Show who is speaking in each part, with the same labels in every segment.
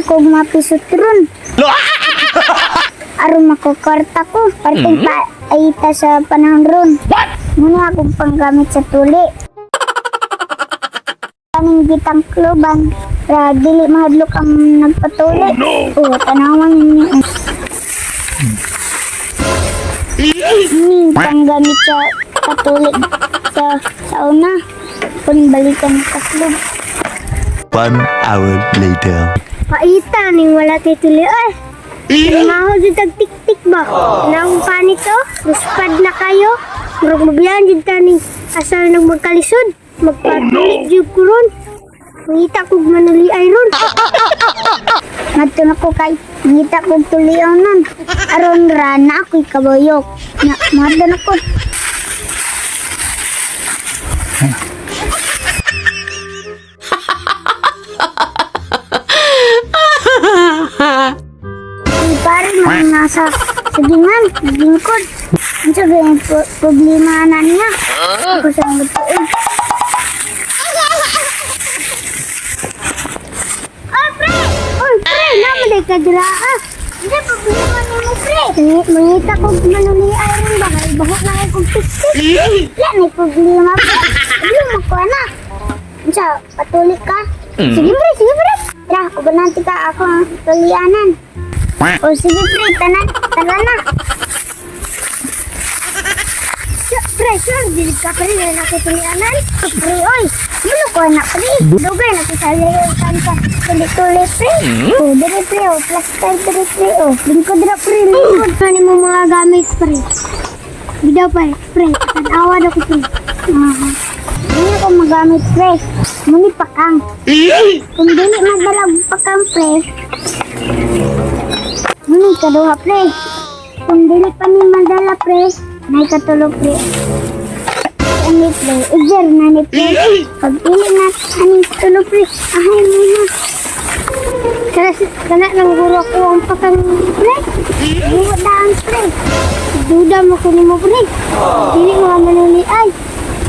Speaker 1: Kog mapisot ron. Aron makakwarta ko. Parteng pa aita sa panahon ron. Muna akong panggamit sa tuli. Kaning gitang kluban ra dili mahadlok ang nagpatuli. Oh, tanawan ninyo. Ni panggamit sa patuli sa una. Kung balikan sa klub.
Speaker 2: 1 hour later.
Speaker 1: Paita ning wala kay tuli ay. Maho jud tag tik-tik ba? Naong panit oh, luspad na kayo. Murag mabiyan jud ta ning asal nang magkalisod. Magpatuloy jud ko ron. Mangita kog manuli ay ron. Ngadto na ko kay ngita kog tulion. Aron ra na ako'y kabayok. Na madto na ko. Ay, pare na nasa sagingan, lingkod. Ang sabi ang problema na niya. Ako sa ang tuig. Oy, pre! Oy, pre! Naman ka dira ah. Hindi, problema nimo, pre. Mangita ko manuli ay ron ba? Kay baho na kay kong tik-tik. Wala na problema, pre. Problema ko, anak. Unsa, patuli ka? Sige, pre, sige, pre. Tara, ubanan ka ako ang tulianan. O sige pre, tanan, tara na. Pre, sure, dili ka pre, ngayon ako tulianan. Pre, oy, mulo ko na pre. Dugay na ko sa layo kanta. Tuli-tuli pre. O, dili pre, o, plaster dili pre, o. Lingkod ra pre, lingkod. Ano mo mga gamit pre? Bidaw pa pre, tanawa na ko pre. Ah, hindi ako magamit pre. Muni pakang. Kung dili magdala og pakang pre, muni kaduha pre. Kung dili pa ni madala pre, nay katulo pre. Ani pre, ijer na ni pre. Pag dili na ani tulo pre, ahay mo na. Kana kana nang guro ko ang pakang pre. Buot daan pre. Duda mo ko nimo pre. Dili mo manuli ay.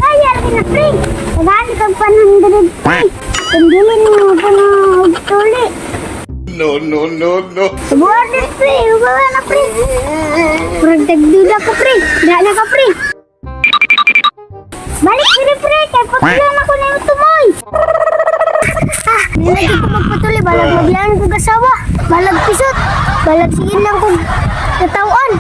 Speaker 1: Kaya rin na pre. Tagaan kag 100 pre. Kung dili nimo pa na og tuli.
Speaker 2: No, no, no, no.
Speaker 1: Subuhan din, pre. Ubawa na, pre. Murag tagduda ko, pre. Dala na ka, pre. Balik diri, pre. Kay patulan ako na yung tumoy. Ah, nilagay ko magpatuloy. Balag maglaan kong asawa. Balag pisot. Balag sige lang kong katawan.